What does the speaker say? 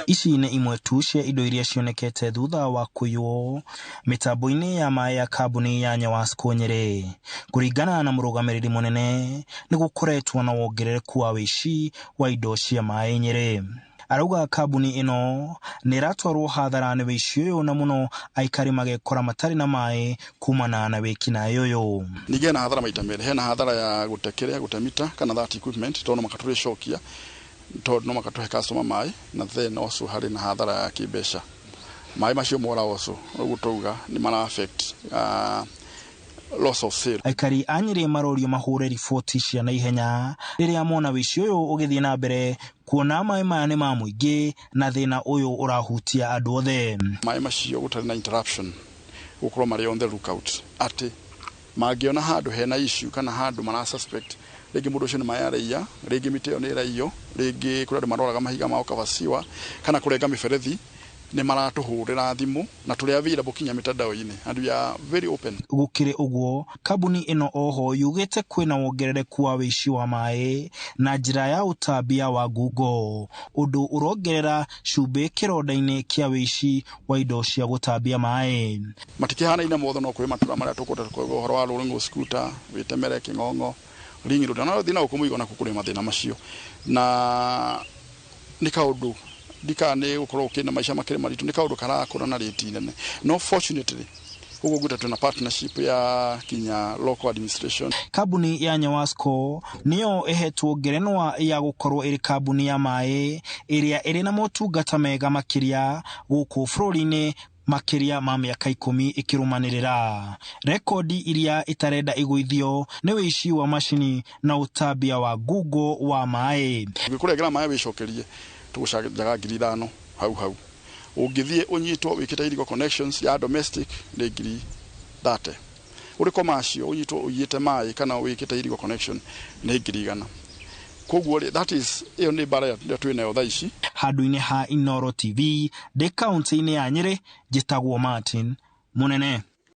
Ici nĩ imwe tu cia indo iria cionekete thutha wa kũiywo mĩtambo-inĩ ya maĩ ya kambuni ya Nyawasco Nyĩrĩ. Kũringana na mũrũgamĩrĩri mũnene, nĩ gũkoretwo na wongerereku wa wĩici wa indo cia maĩ Nyĩrĩ. Arauga kambuni ĩno nĩ ĩratwarwo hathara nĩ wĩici ũyũ na mũno aikari magekora matarĩ na maĩ kumana na wĩkinaĩ ũyũ. Ningĩ hena hathara maita merĩ, hena hathara ya gũte kĩrĩa gũte mita kana that equipment, tondũ no mũhaka tũrĩcokia, tondũ no mũhaka tũhe customer maĩ, na then also harĩ na hathara ya kĩmbeca. Maĩ macio mora also, ũguo twauga nĩ mara affect loss of sale. Aikari a Nyĩrĩ marorio mahũre riboti cia naihenya rĩrĩa mona wĩici ũyũ ũgĩthiĩ na mbere, kuona maĩ maya nĩ ma mũingĩ na thĩna ũyũ ũrahutia andũ othe. Maĩ macio gũtarĩ na interruption, gũkorwo marĩ on the lookout atĩ mangĩona handũ hena issue kana handũ mara suspect rĩngĩ mũndũ ũcio nĩ maĩ araiya, rĩngĩ mĩtĩ ĩyo nĩ ĩraiywo, rĩngĩ kũrĩ andũ maroraga mahiga mao kabasiwa kana kũrenga mĩberethi, nĩ maratũhũrĩra thimũ na tũrĩ available kinya mitandao-inĩ and we are very open. Gũkĩrĩ ũguo, kambuni ĩno oho yugĩte kwĩna wongerereku wa wĩici wa maĩ na njĩra ya ũtambia wa ngungo, ũndũ ũrongerera cumbĩ kĩronda-inĩ kĩa wĩici wa indo cia gũtambia maĩ. Matikĩhanaine mothe, no kwĩ matũra marĩa tũkũhota kuuga ũhoro wa Rũrĩng'ũ, Scooter, Wĩtemere, Kĩng'ong'o, Ring Road, na thĩna gũkũ mũigo nakuo kũrĩ mathĩna macio, na nĩ kaũndũ ndikaga nĩ gũkorwo ũkĩna maica makĩrĩ maritũ, nĩ kaũndũ karakũra na rĩti nene, no fortunately ũguo ngwĩta twĩna partnership ya kinya local administration. Kambuni ya Nyawasco nĩyo ĩhetwo ngerenwa ya gũkorwo ĩrĩ kambuni ya maĩ ĩrĩa ĩrĩ na motungata mega makĩria gũkũ bũrũri-inĩ makĩria ma mĩaka 10 ĩkĩrũmanĩrĩra. Rekondi iria itarenda igũithio nĩ wĩici wa macini na ũtambia wa ngungo wa maĩ. Ũngĩkũrengera maĩ wĩcokerie, tũgũcanjaga 5,000 hau hau. Ũngĩthiĩ ũnyitwo wĩkĩte illegal connections ya domestic nĩ 30,000. Ũrĩ commercial ũnyitwo ũiyĩte maĩ kana wĩkĩte illegal connection nĩ 100,000. Koguo rĩ, that is ĩyo nĩ mbara ĩrĩa twĩ nayo thaa ici. Handũ-inĩ ha Inooro TV ndĩ kaũntĩ-inĩ ya Nyĩrĩ, njĩtagwo Martin Mũnene.